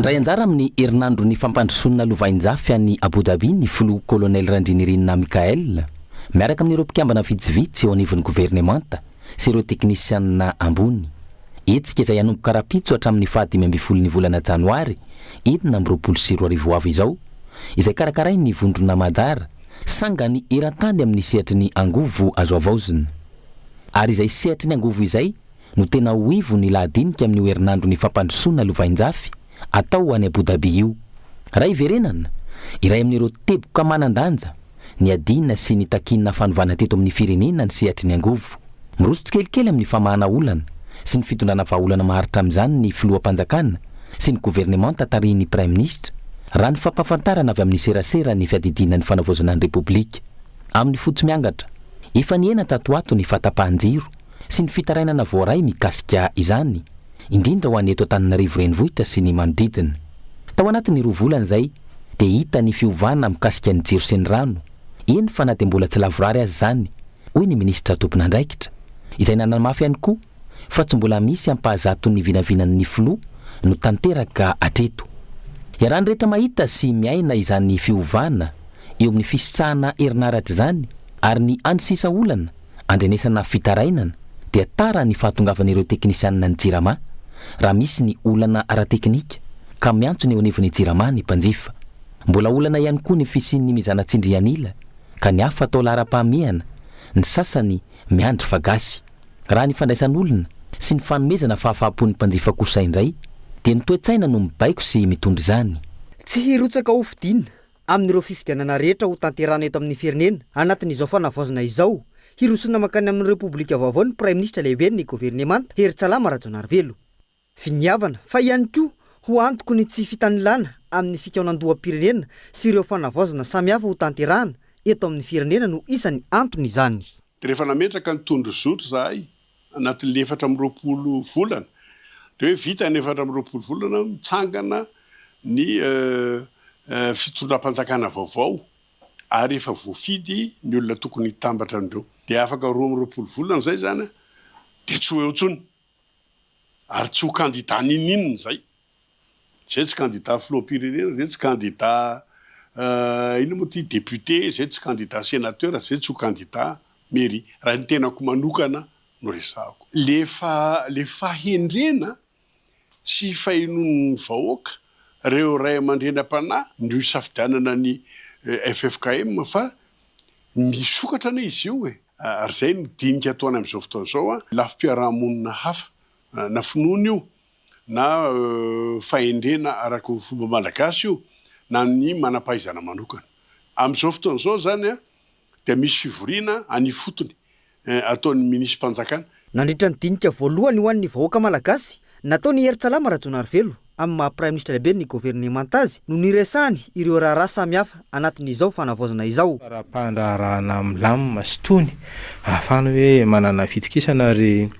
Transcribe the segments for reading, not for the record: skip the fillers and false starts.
Handray anjara amin'ny herinandron'ny fampandrosoana lovainjafy any Abu Dhabi ny filoha Kolonely Randrianirina Michaël, miaraka amin'ireo mpikambana vitsivitsy eo anivon'ny governemanta sy ireo teknisianina ambony. Hetsika izay hanomboka rahampitso hatramin'ny faha 15 ny volana janoary 2026 ho avy izao, izay karakarain'ny vondrona Madar, sangany eran-tany amin'ny sehatry ny angovo azo havaozina. Ary izay sehatry ny angovo izay no tena ho ivon'ny lahadinika amin'io herinandron'ny fampandrosoana lovainjafy atao any Abu Dhabi io. Raha hiverenana, iray amin'ireo teboka manan-danja niadiana sy nitakiana fanovana teto amin'ny firenena ny sehatry ny angovo. Miroso tsikelikely amin'ny famahana olana sy ny fitondrana vahaolana maharitra amin'izany ny filoham-panjakana sy ny governemanta tarihin'ny Praiminisitra, raha ny fampahafantarana avy amin'ny serasera ny fiadidiana ny fanavaozana ny Repoblika. Amin'ny fo tsy miangatra, efa nihena tato ho ato ny fahatapahan-jiro sy ny fitarainana voaray mikasika izany, indrindra ho an'ny eto Antananarivo Renivohitra sy ny manodidina. Tao anatin'ny roa volana izay dia hita ny fiovana mikasika ny jiro sy ny rano, eny fa na dia mbola tsy lavorary aza izany, hoy ny minisitra tompon'andraikitra, izay nanamafy ihany koa fa tsy mbola misy ampahazaton'ny vinavinan'ny filoha no tanteraka hatreto. Iarahan'ny rehetra mahita sy miaina izany fiovana eo amin'ny fisitrahana herinaratra izany ary ny any sisa olana andrenesana fitarainana dia tara ny fahatongavan'ireo teknisianina ny Jirama raha misy ny olana ara-teknika ka miantso ny eo anivon'ny Jirama ny mpanjifa. Mbola olana ihany koa ny fisian'ny mizana tsindrian'ila ka ny hafa atao laharam-pahamehana, ny sasany miandry fa gasy. Raha ny fandraisan'olona sy ny fanomezana fahafaham-pon'ny mpanjifa kosa indray dia ny toe-tsaina no mibaiko sy mitondra izany. Tsy hirotsaka hofidiana amin'ireo fifidianana rehetra ho tanterahana eto amin'ny firenena anatin'izao fanavaozana izao, hirosoana mankany amin'ny Repoblika vaovao ny Praiminisitra lehiben'ny governemanta, Herintsalama Rajaonarivelo. Finiavana, fa ihany koa ho antoky ny tsy fitanilana amin'ny fikaonandoham-pirenena sy ireo fanavaozana samihafa ho tanterahana eto amin'ny firenena no isan'ny antony izany. Dia rehefa nametraka ny tondrozotra izahay anatin'ilay 24 volana, dia hoe vita ny 24 volana, mitsangana ny fitondram-panjakana vaovao ary efa voafidy ny olona tokony hitambatra an'ireo. Dia afaka 22 volana izay izany dia tsy ho eo intsony ary tsy ho kandida n'inon'inona izay. Zay tsy kandida filoham-pirenena, zay tsy kandida inona moa ty député, zay tsy kandida sénateur, zay tsy ho kandida mairie. Raha ny tenako manokana no resahako. Le fa le fahendrena sy fahenoan'ny vahoaka reo ray aman-dreny am-panahy no isafidianana ny ffkm fa misokatra anie izy io e! Ary zay no dinika ataony amin'izao fotoana izao an, lafim-piarahamonina hafa na finoana io na fahendrena araka ny fomba malagasy io na ny manam-pahaizana manokana. Amin'izao fotoana izao izany dia misy fivoriana any ifotony ataon'ny minisi-panjakana. Nandritra ny dinika voalohany ho an'ny vahoaka malagasy, nataon'i Herintsalama Rajaonarivelo amin'ny maha Praiminisitra lehiben'ny governemanta azy no niresahany ireo raharaha samihafa anatin'izao fanavaozana izao. Raha-pandraharahana milamina sy tony ahafahana hoe manana fitokisana ary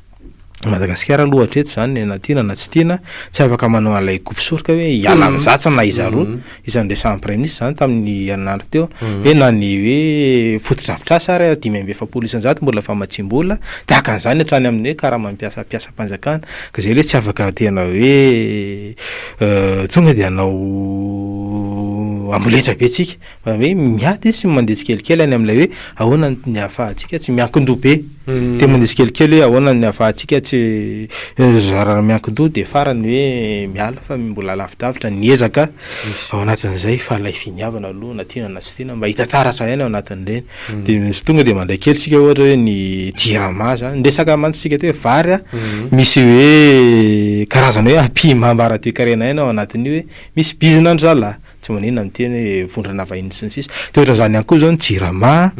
Madagasikara aloha hatreto izany na tiana na tsy tiana tsy afaka manao an'ilay coupe soroka hoe hiala amin'izatsy na izaroa, isan'ny resahan'ny praiminisitra izany tamin'ny herinandro teo hoe na ny hoe fotodrafitrasa ary 45% mbola famatsiam-bola, tahaka an'izany hatrany amin'ny hoe karaman'ny mpiasa mpiasam-panjakana, ka izay aloha tsy afaka tena hoe tonga dia hanao amboletra be tsika. Fa hoe miady sy mandeha tsikelikely any amin'ilay hoe ahoana ny ahafahantsika tsy miankin-doha be. Dia mandeha tsikelikely hoe ahoana ny ahafahantsika tsy zarana miankin-doha dia farany hoe miala fa mbola lavidavitra ny ezaka ao anatin'izay fa ilay finiavana aloha na tiana na tsy tiana mba hita taratra ihany ao anatin'ireny. Dia misy tonga dia mandray kely tsika ohatra hoe ny jirama zany, niresaka mantsy tsika teo hoe vary a, misy hoe karazana hoe ampihimamba ara-toekarena ihany ao anatin'io hoe misy bizina ndry zalahy. Tsy maninona miteny hoe vondrona vahiny sy ny sisa. Dia ohatran'izany ihany koa izao ny Jirama,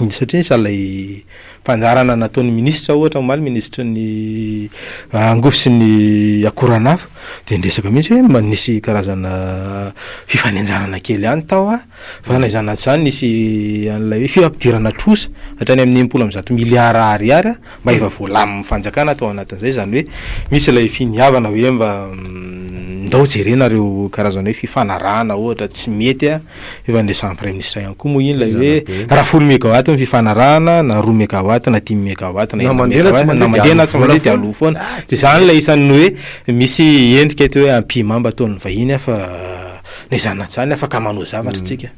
satria nisy an'ilay fandaharana nataon'ny minisitra ohatra omaly, minisitry ny angovo sy ny akoranafo, dia niresaka mihitsy hoe mba nisy karazana fifanenjanana kely ihany tao an, fa na izany na tsy izany nisy an'ilay hoe fampidirana trosa hatrany amin'ny 160 miliara ariary mba efa voalamin'ny fanjakana tao anatin'izay, izany hoe misy ilay finiavana hoe mba ndao jerena ireo karazana hoe fifanarahana ohatra tsy mety a, efa niresahan'ny praiminisitra ihany koa moa iny ilay hoe raha folo megawatt ny fifanarahana na roa megawatt. megawatt na 5 megawatt na 6 megawatt, na mandeha na tsy mandeha dia aloa foana. Dia izany ilay isan'ny hoe misy endrika eto hoe ampihimamba ataon'ny vahiny fa na izany na tsy izany afaka manao zavatra isika.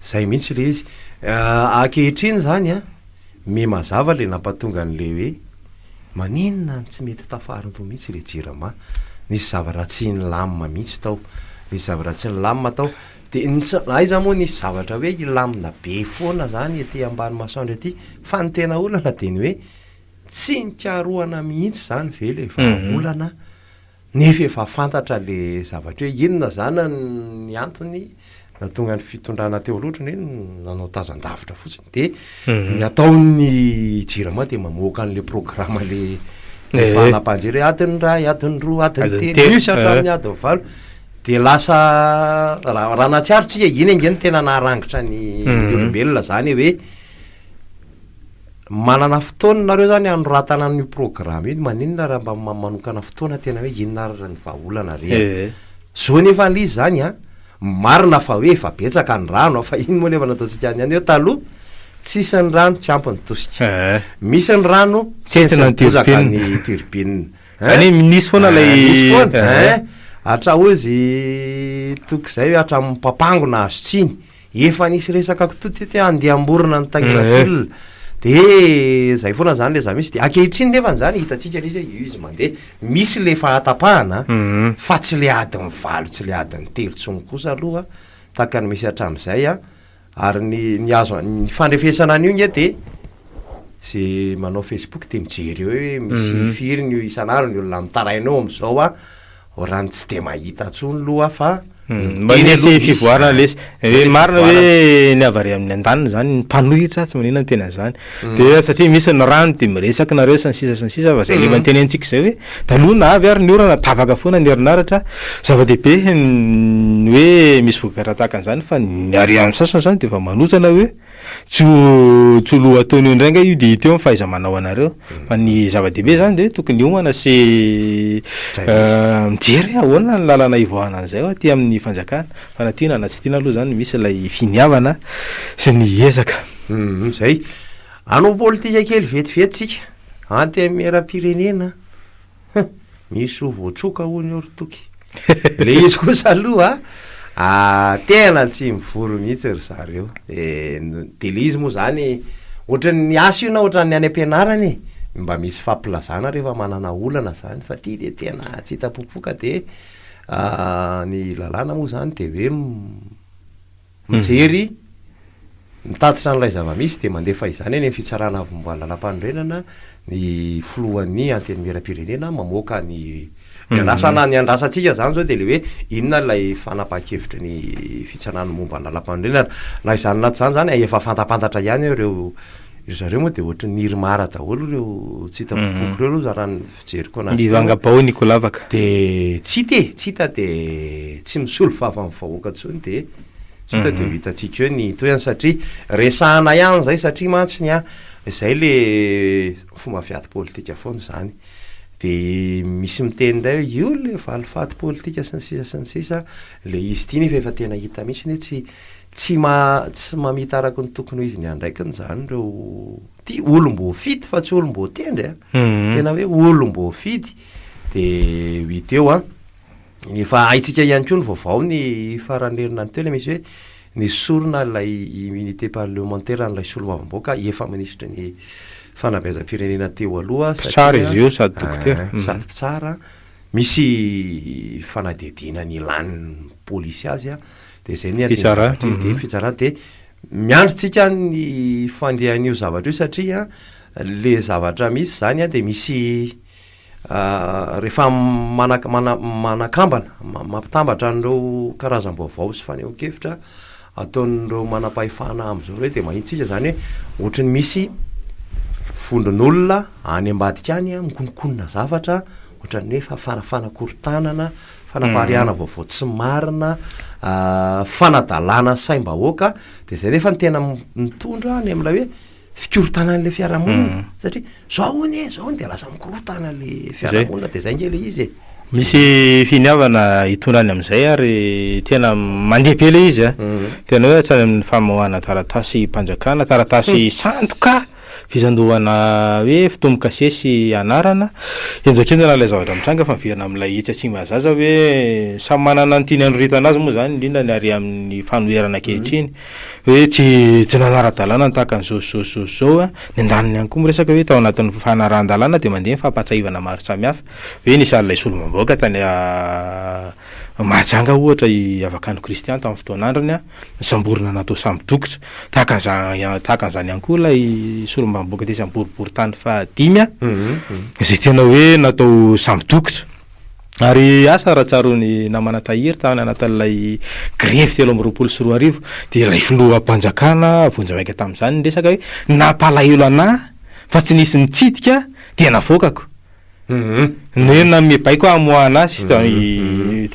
Izay mihitsy ilay izy. Ankehitriny izany an, miha mazava ilay nampatonga an'ilay hoe maninona no tsy mety tafaharin-doha mihitsy ilay jirama. Nisy zavatra tsy nilamina mihitsy tao. Nisy zavatra tsy nilamina tao. Dia ny tsy, aiza moa nisy zavatra hoe hilamina be foana izany ety ambany masoandro ety, fa ny tena olana dia ny hoe tsy nikarohana mihitsy izany ve ilay vahaolana nefa efa fantatra ilay zavatra hoe inona izany ny antony nahatonga ny fitondrana teo aloha ohatran'ny hoe nanao tazan-davitra fotsiny dia ny ataon'ny jirama dia mamoaka an'ilay programa ilay efa nampanjery hoe adiny iray, adiny roa, adiny telo, misy hatramin'ny adiny valo. Dia lasa raha raha nahatsiaro tsika iny ange no tena naharangitra ny ny olombelona zany hoe manana fotoana nareo zany hanoratana an'io programme io maninona raha mba manokana fotoana tena hoe inona ary ny vahaolana re a. Zao nefa le izy zany an, marina fa hoe efa betsaka ny rano fa iny moa nefa nataontsika any ihany hoe taloha tsisy ny rano tsy ampy ny tosika, misy ny rano tsentsina ny bozaka ny turbine. Zany hoe nisy foana ilay. Nisy foana eh. Hatra hozy toky izay hoe hatramin'ny papango nahazo tsiny. Efa nisy resaka kitou teto hoe andeha hamorona ny taxe fil. De zay foana zany le zava-misy. De ankehitriny nefany zany hitantsika le izy hoe io izy mandeha. Misy le fahatapahana fa tsy le adiny valo tsy le adiny telo tsony kosa aloha tahaka ny misy hatramin'izay an. Ary ny ny azo ny fandrefesana an'io nge de ze manao facebook de mijery eo hoe misy firy ny isan'andro ny olona mitaraina eo am'zao a, ohatran'ny tsy de mahita tsony loha fa Mba nisy fivoarana lesy. Hoe marina hoe ny avy ary amin'ny andaniny zany ny mpanohitra tsy maninona ny tena zany. De satria misy ny rano de miresaka nareo sy ny sisa sy ny sisa fa zay le efa notenenitsika zay hoe taloha na avy ary ny orana tapaka foana ny herinaratra. Zava-dehibe ny hoe misy vokatra tahaka an'izany fa ny ary amin'ny sasany izany dia efa manotsana hoe tsy ho tsy ho lohataona eo indray angaha io dia hita eo ny fahaiza-manao anareo. Fa ny zava-dehibe izany dia tokony hiomana sy mijery hoe ahoana ny lalana hivoahana an'izay ao aty amin'ny fanjakana. Fa na tiana na tsy tiana aloha izany misy ilay finiavana sy ny ezaka. Izay. Hanao politika kely vetivety tsika. Antenimierampirenena. Huh! Misy ho voatsoka hono eo ry Toky. Le izy kosa aloha a, tena tsy mivory mihitsy ry zareo. De le izy moa zany ohatran'ny asa io na ohatran'ny any am-pianarana e, mba misy fampilazana rehefa manana olana zany fa ty de tena tsy hita popoka de ny lalàna moa zany de hoe Mijery, mitatitra an'ilay zava-misy dia mandefa izany any amin'ny Fitsarana Avo Momba ny Lalàmpanorenana ny filohan'ny Antenimierampirenena mamoaka ny ny andrasana ny andrasantsika izany izao dia ilay hoe inona ilay fanapahan-kevitry ny Fitsarana momba ny Lalàmpanorenana. Na izany na tsy izany izany efa fantapantatra ihany hoe ireo ry zareo moa dia ohatry ny irmar daholo ireo tsy hita popoka ireo aloha raha ny fijeriko anazy teo. Mivanga-bao Nikolavaka. Dia tsy hita e, tsy hita dia tsy misolo vava amin'ny vahoaka intsony dia Tsy hita dia ho hitantsika eo ny tohiny satria resahana ihany izay satria mantsy ny ahy izay le fomba fiady politika foana izany. Dia misy miteny indray hoe io le valifaty politika sy ny sisa sy ny sisa, le izy ity nefa efa tena hita mihitsy hoe tsy tsy ma- tsy mamita araka ny tokony ho izy ny andraikiny izany ireo ity olom-boafidy fa tsy olom-boatendry a, tena hoe olom-boafidy dia ho hita eo an. Efa haintsika ihany koa ny vaovao ny faran'ny herinandro teo ilay misy hoe nesorina ilay immunité parlementaire an'ilay solombavambahoaka efa minisitry ny fanabeazam-pirenena teo aloha Mpitsara izy io sady dokotera. Sady mpitsara. Misy fanadihadiana nilan'ny polisy azy dia izay ny Fitsarana. Dia fitsarana dia miandry tsika ny fandehan'io zavatra io satria le zavatra misy izany dia misy Rehefa manakambana, mampitambatra an'ireo karazam-baovao sy fanehoan-kevitra ataon'ireo manam-pahefana amin'izao ireo dia mahita isika izany hoe ohatry ny misy vondron'olona any ambadika any mikononkonona zavatra ohatran'ny hoe fanakorontanana, fanapariahana vaovao tsy marina, fanadalana saim-bahoaka, dia izay nefa no tena mitondra any amin'ilay hoe fikorontanan'ilay fiarahamonina satria zao hono e, zao hono dia lasa mikorontana le fiarahamonina dia zay nge le izy e. Misy finiavana hitondra any amin'izay ary tena mandeha be ilay izy a. Tena hoe hatrany amin'ny famoahana taratasy mpanjakana, taratasy sandoka. Fisandohana hoe fitombo-kase sy anarana. Henjakenjana ilay zavatra mitranga fa miverina amin'ilay etsy Tsimbazaza hoe samy manana ny tiany hanoritana azy moa izany, indrindra ny ary amin'ny fanoherana ankehitriny hoe tsy tsy nanara-dalàna ny tahaka an'izao sy izao sy izao sy izao. Ny andaniny ihany koa miresaka hoe tao anatin'ny fanarahan-dalàna dia mandeha ny fampahatsiahivana maro samihafa hoe nisy an'ilay solombavambahoaka tany Mahajanga ohatra i Avakano Christian tamin'ny fotoan'androny. Nosamborina natao sambo-dokotra. Tahaka an'izany tahaka an'izany ihany koa ilay solombavambahoaka tetsy amin'ny boriborintany fahadimy izay tena hoe natao sambo-dokotra. Ary asa raha tsaroan'ny namana Tahiry tany anatin'ilay grevy 2023 dia ilay filoham-panjakana vonjimaika tamin'izany niresaka hoe nampalahelo anà fa tsy nisy nitsidika dia navoakako. Ny hoe nanome baiko hamoahana azy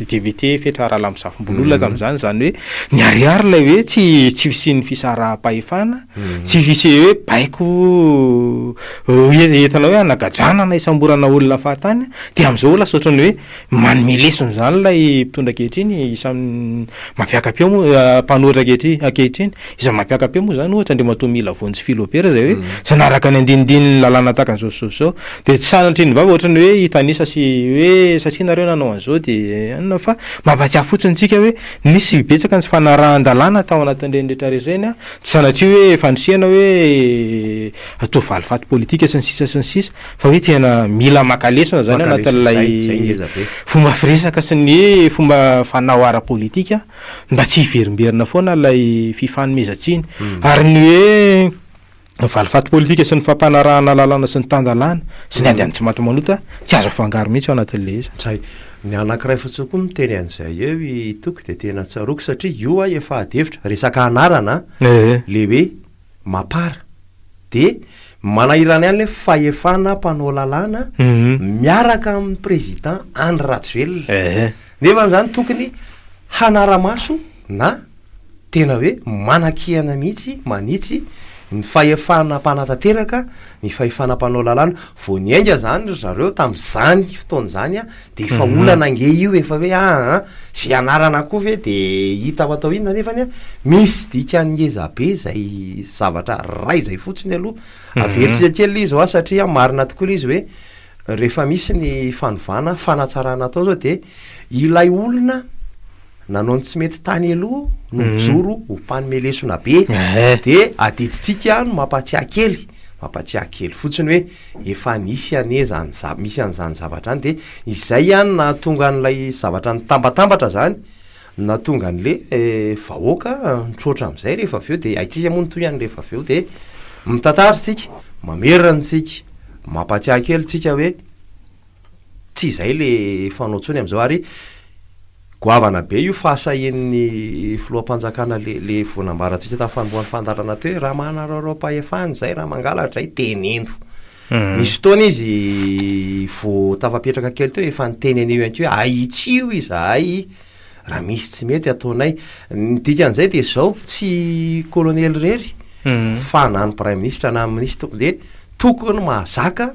député Fetra Ralambozafimbololona tamin'izany, izany hoe niharihary ilay hoe tsy tsy fisian'ny fisaraham-pahefana, tsy fisi- hoe baiko entina hoe hanagadrana na hisamborana olona fahatany, dia amin'izao lasa ohatran'ny hoe manome lesona izany ilay mpitondra ankehitriny, isan'ny mampiaka-peo moa, mpanohitra ankehitriny ankehitriny. Iza mampiaka-peo moa izany ohatra Andriamatoa Mila Vonjy Philobert izay hoe tsy nanaraka ny andinindinin'ny lalàna tahaka an'izao sy izao sy izao. Dia tsy sanatria ny vava ohatran'ny hoe hitanisa sy hoe satria nareo nanao an'izao dia inona fa mampahatsiahy fotsiny tsika hoe nisy betsaka ny tsy fanarahan-dalàna tao anatin'ireny rehetra rehetra ireny an, tsy sanatria hoe fandrisihana hoe atao valifaty politika sy ny sisa sy ny sisa fa hoe tena mila maka lesona izany anatin'ilay fomba firesaka sy ny fomba fanao ara-politika. Mba tsy hiverimberina foana ilay fifanomezan-tsiny. Ary ny hoe valifaty politika sy ny fampanarahana lalàna sy ny tan-dalàna sy ny ady amin'ny tsimatimanota tsy azo afangaro mihitsy ao anatin'ilay izy. Zay. Ny anankiray fotsiny koa miteny an'izay eo i Toky dia tena tsaroako satria io aho efa ady hevitra, resaka anarana an, le hoe Mapar dia manahirana ihany le fahefana mpanao lalàna miaraka amin'ny président Andry Rajoelina. Nefa izany tokony hanara-maso na tena hoe manakihana mihitsy, manitsy ny fahefana mpanatanteraka, ny fahefana mpanao lalàna. Vao niainga izany ry zareo tamin'izany fotoana izany dia efa olana ange io efa hoe aa ze anarana koa ve de hita ho atao inona nefany a misy dikany ngeza be zay zavatra ray zay fotsiny aloha averintsika kely le izy hoa satria marina tokoa le izy hoe rehefa misy ny fanovana fanatsarana atao zao de ilay olona nanao ny tsy mety tany aloha no mijoro ho mpanome lesona be de adidintsika no mampatsiahy kely mampatsiahy kely fotsiny hoe Efa nisy anie zany za- misy an'izany zavatra any de izay ihany nahatonga an'ilay zavatra nitambatambatra zany, nahatonga an'le vahoaka nitroatra am'zay rehefa avy eo de haintsika moa ny tohiny rehefa avy eo de mitantara tsika, mamerina tsika, mampatsiahy kely tsika hoe tsy izay le fanao intsony am'zao ary Goavana be io fahasahian'ny filoham-panjakana le le vao nambarantsika tamin'ny fanombohan'ny fandaharana teo hoe raha manaraoraom-pahefana izay, raha mangalatra izay, teneno. Nisy fotoana izy vao tafapetraka kely teo efa niteny an'io ihany koa hoe ahitsio izahay raha misy tsy mety ataonay. Ny dikan'izay dia izao, tsy kolonely irery fa na ny praiminisitra na ny minisitra dia tokony mahazaka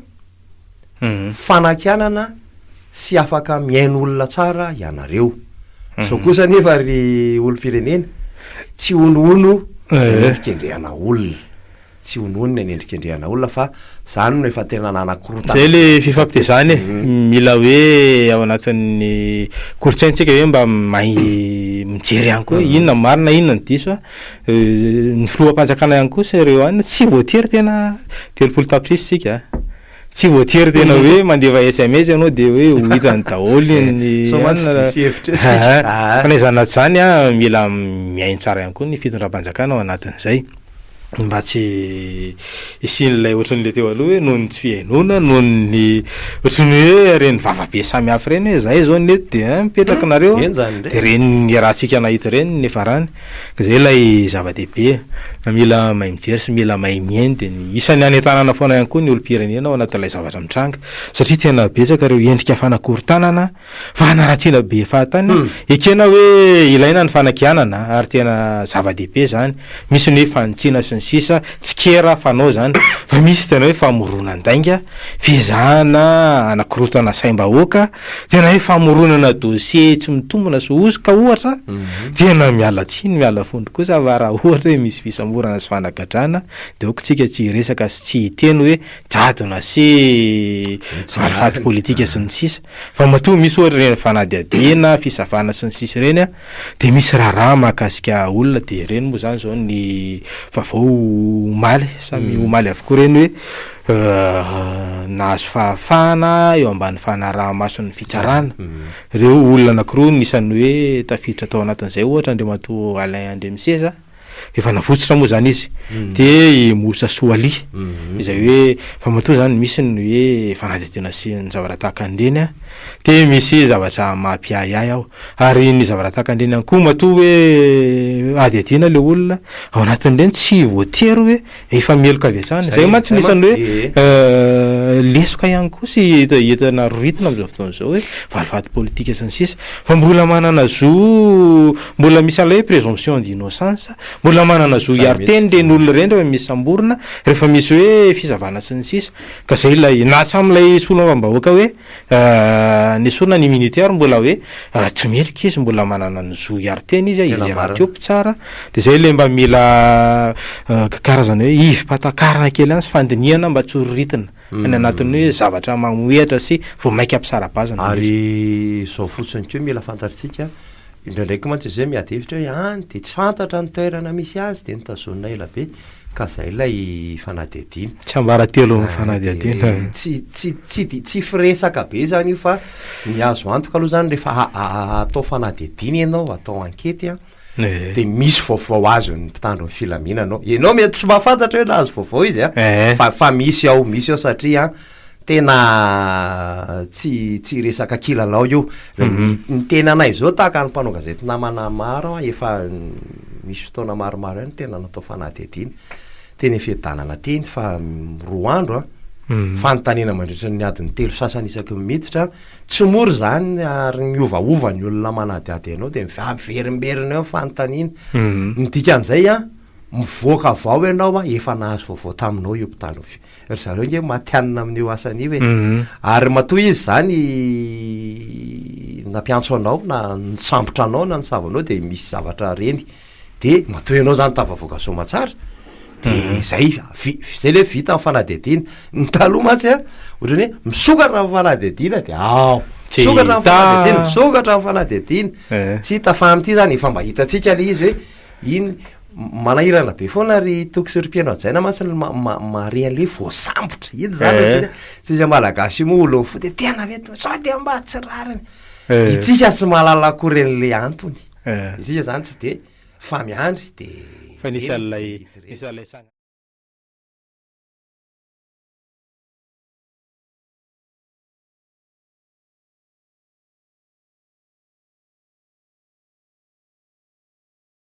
Fanakianana sy afaka mihaino olona tsara ianareo. Zao kosa anefa ry olom-pirenena, tsy honohono ny anendrikendrehana olona. Tsy honohono ny anendrikendrehana olona fa zany no efa tena nanakorontana. Zay le fifampitezana e, mila hoe ao anatin'ny kolontsaintsika hoe mba mahay mijery ihany koa hoe inona ny marina inona ny diso a. Ny filoham-panjakana ihany koa sy ireo any tsy voatery tena 30 tapitrisa isika a. Tsy voatery tena hoe mandefa sms ianao dia hoe ho hitany daholo ny Sao mantsy anona. diso hevitra eo tsika. Aa. Fa na izany na tsy izany a, mila mihaino tsara ihany koa ny fitondram-panjakana ao anatin'izay. Mba tsy hisian'ilay ohatran'ilay teo aloha hoe noho ny tsy fihainoana, noho ny ohatran'ny hoe ireny vava be samihafa ireny hoe izahay izao no eto dia mipetraka nareo Eny izany dia ireny niarahantsika nahita ireny ny niafarany. Izay ilay zava-dehibe, mila mahay mijery sy mila mahay mihaino dia ny isan'ny hanentanana foana ihany koa ny olom-pirenena ao anatin'ilay zavatra mitranga satria tena betsaka ireo endrika fanakorontanana Fanaratsiana be fahatany, ekena hoe ilaina ny fanakianana ary tena zava-dehibe izany, misy ny hoe fanitsiana sy ny sisa, tsikera fanao izany, fa misy tena hoe famoronan-dainga, fiezahana hanakorontana saim-bahoaka, tena hoe famoronana dossier tsy mitombina sy hosoka ohatra, tena miala tsiny miala fondro kosa fa raha ohatra hoe misy fisamborana. famotorana sy fanagadrana dia aoka tsika tsy hiresaka sy tsy hiteny hoe jadona sy valifaty politika sy ny sisa fa matoa misy ohatra ireny fanadihadiana, fisavana sy ny sisa ireny dia misy raharaha mahakasika olona dia ireny moa izany izao ny vaovao omaly, samy omaly avokoa ireny hoe nahazo fahafahana eo ambany fanaraha-mason'ny fitsarana ireo olona anankiroa nisan'ny hoe tafiditra tao anatin'izay ohatra Andriamatoa Alain Andriamiseza, efa navotsotra moa zany izy de i Moussa Soali izay hoe fa matoa zany misy ny hoe fanadihadiana sy ny zavatra tahaka an'ireny an de misy zavatra mampiahiahy aho ary ny zavatra tahaka an'ireny ihany koa matoa hoe hadihadiana le olona ao anatin'ireny tsy voatery hoe Efa meloka avy hatrany. Zay mantsy ny isan'ny hoe lesoka ihany koa sy entina roritina amin'izao fotoana izao hoe valifaty politika sy ny sisa. Fa mbola manana zo, mbola misy an'ilay hoe présomption d'innocence, mbola manana zo hiaro teny ireny olona ireny rehefa misy samborina, rehefa misy hoe fisavana sy ny sisa. Ka zay ilay, na hatramin'ilay solombavambahoaka hoe Nesorina ny immunité ary mbola hoe tsy meloka izy, mbola manana ny zo hiaro tena izy, izy rahateo mpitsara, dia izay ilay mba mila karazana hoe ivom-pahatakarana kely ihany sy fandinihana mba tsy ho roritina any anatin'ny hoe zavatra mamohehatra sy vao mainka hampisara-bazana ilay izy. Ary izao fotsiny koa mila fantatritsika, indraindraiky mantsy izay miady hevitra hoe any dia tsy fantatra ny toerana misy azy dia notazonina ela be. Ka zay ilay fanadihadiana. Tsiambaratelon'ny fanadihadiana. Tsy tsy tsy di- tsy firesaka be zany io fa ny azo antoka aloha zany rehefa atao fanadihadiana ianao, atao ankety an, de misy vaovao azon'ny mpitandro ny filaminana ao. Ianao mety tsy mahafantatra hoe nahazo vaovao izy an, fa fa misy ao, misy ao satria tena tsy tsy resaka kilalao io. Ny ny tenanay zao tahaka ny mpanao gazety namana maro an, efa nisy fotoana maromaro ihany tena natao fanadihadiana teny Fiadanana teny fa roa andro an, fanontaniana mandritra ny adiny telo sasany isaky ny miditra, tsy mora izany ary miovaova ny olona manadihady anao de miverimberina eo ny fanontaniana, ny dikan'izay an, mivoaka avy ao ianao an, efa nahazo vaovao taminao io mpitandro ny fi-. Ry zareo nge matihanina amin'io asany io e. Ary matoa izy zany nampiantso anao na nisambotra anao na nisava anao de misy zavatra reny. De matoa ianao zany tafavoaka soamatsara de zay vi- zay le vita ny fanadihadiana. Ny taloha mantsy a, ohatran'ny hoe misokatra ny fanadihadiana de ao, Tsy misokatra ny hita. fanadihadiana, misokatra ny fanadihadiana. Eh. Tsy hita fa amin'ity zany efa mba hitantsika le izy hoe Iny manahirana be foana ry Toky sy ry Mpihaino hajaina mantsy ny mahare an'ilay hoe voasambotra. Iny izany ohatran'ny hoe tsika Malagasy io moa olon'ny fo dia tena ve to- sao dia mba tsy rariny. Itsika tsy mahalala akory an'ilay antony. Isika izany tsy dia fa miandry dia Fa nisy an'ilay nisy an'ilay tranga.